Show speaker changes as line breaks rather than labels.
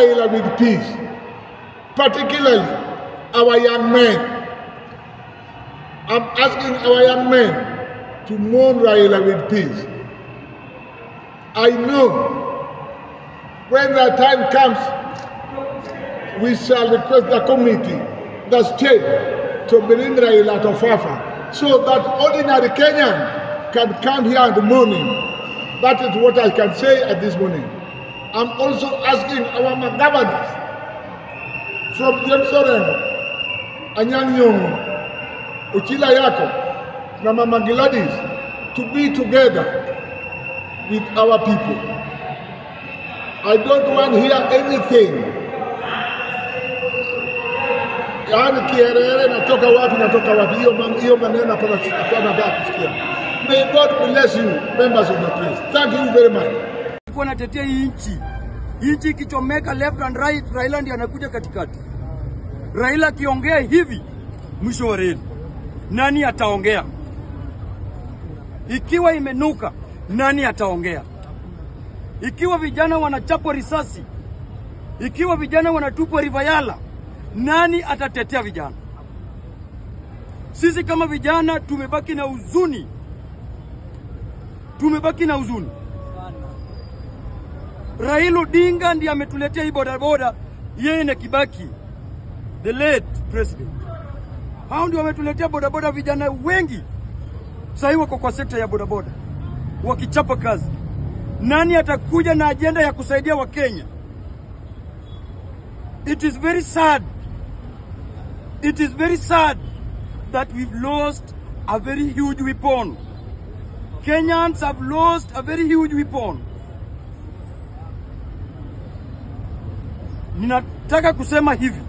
Raila with peace, particularly our young men. I'm asking our young men to mourn Raila with peace. I know when the time comes, we shall request the committee, the state, to bring Raila to Ofafa so that ordinary Kenyan can come here and mourn him. That is what I can say at this morning. I'm also asking our governors from James Orengo, Anyang' Nyong'o, Uchila Yako, na Mama Gladys to be together with our people. I don't want to hear anything. Yaani kierere natoka wapi, natoka wapi, hiyo maneno hapana kusikia. May God bless you, members of the press. Thank you very much.
Alikuwa anatetea hii nchi. Nchi ikichomeka left and right, Raila ndiye anakuja katikati. Raila akiongea hivi, mwisho wa reli. Nani ataongea? Ikiwa imenuka, nani ataongea? Ikiwa vijana wanachapwa risasi, ikiwa vijana wanatupwa River Yala, nani atatetea vijana? Sisi kama vijana tumebaki na huzuni. Tumebaki na huzuni. Raila Odinga ndiye ametuletea hii bodaboda, yeye na Kibaki, the late president. Hao ndio wametuletea bodaboda. Vijana wengi sasa wako kwa sekta ya bodaboda wakichapa kazi. Nani atakuja na ajenda ya kusaidia Wakenya? It is very sad. It is very sad that we've lost a very huge weapon. Kenyans have lost a very huge weapon. Ninataka kusema hivi.